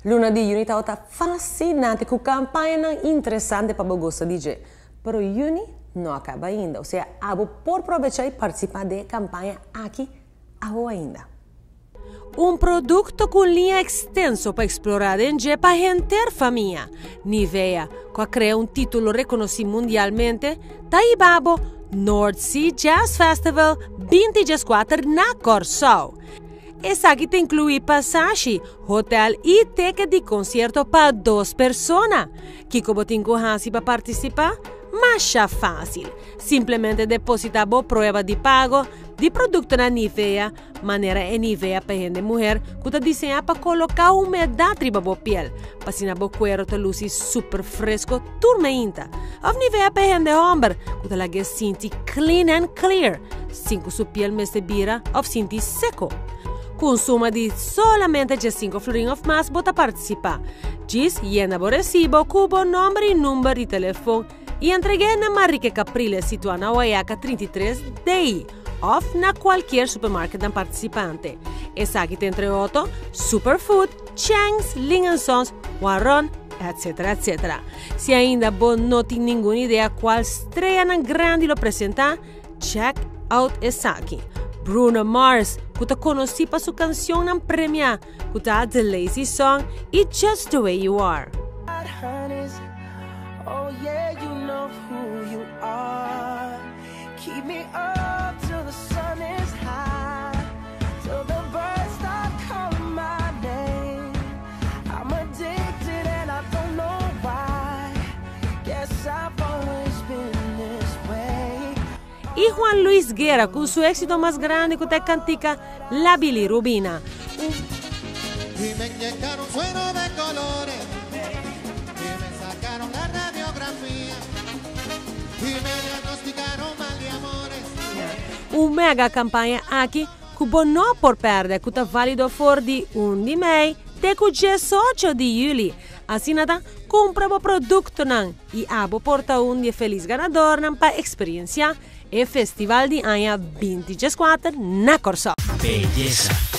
Luna di juni tabata fascinante cu campañanan interesante pa bo gosa di dje. Pero juni no a caba ainda, osea abo por probecha y participa den e campaña aki awo ainda. Un producto cu un liña extenso pa explora den dje pa henter famia. Nivea, cu a crea un titulo reconoci mundialmente, ta hiba bo North Sea Jazz Festival 2014 na Corsou. Esaki ta inclui pasashi, hotel y ticket di concierto pa dos persona. Kico bo tin cu haci pa participa? Masha facil! Simplemente deposita bo prueba di pago di productonan Nivea, manera e Nivea pa hende muher cu ta diseña pa coloca humedad riba bo piel, pa asina bo cuero ta luci super fresco tur meinta. Of Nivea pa hende homber cu ta lag'e sinti clean and clear, sin cu su piel mester bira of sinti seco. Cu un suma di solamente 15 florin of mas bo ta participa. Djis yena bo recibo cu bo nomber y number di telefon y entreg'e na Marique Capriles situa na Wayaca 33 DI of na cualkier supermarketnan participante. Esaki ta entre otro Superfood, Chang's, Ling and Sons, Waron, etc. Etc. Si ainda bo no tin ningun idea cual streanan grandi lo presenta, check out esaki. Bruno Mars, cu ta conoci pa su cancionnan premia, cu ta The Lazy Song y Just the Way You Are. Oh yeah, you know who you are. Keep me up till the sun is high, till the birds start calling my name. I'm addicted and I don't know why. Guess I've always been this way. Y Juan Luis Guerra cu su exito mas grandi cu ta e cantica La Bilirubina. Y me inyectaron suero de colores y me sacaron la radiografía y me diagnosticaron mal de amores. Un mega campaña aki cu bo no por perde cu ta valido for di 1 di mei te cu 18 di juli. Asina ta, cumpra bo productonan y abo por ta un di e feliz ganadornan pa experiencia e festival di aña 2014 na Corsou. Beyesa.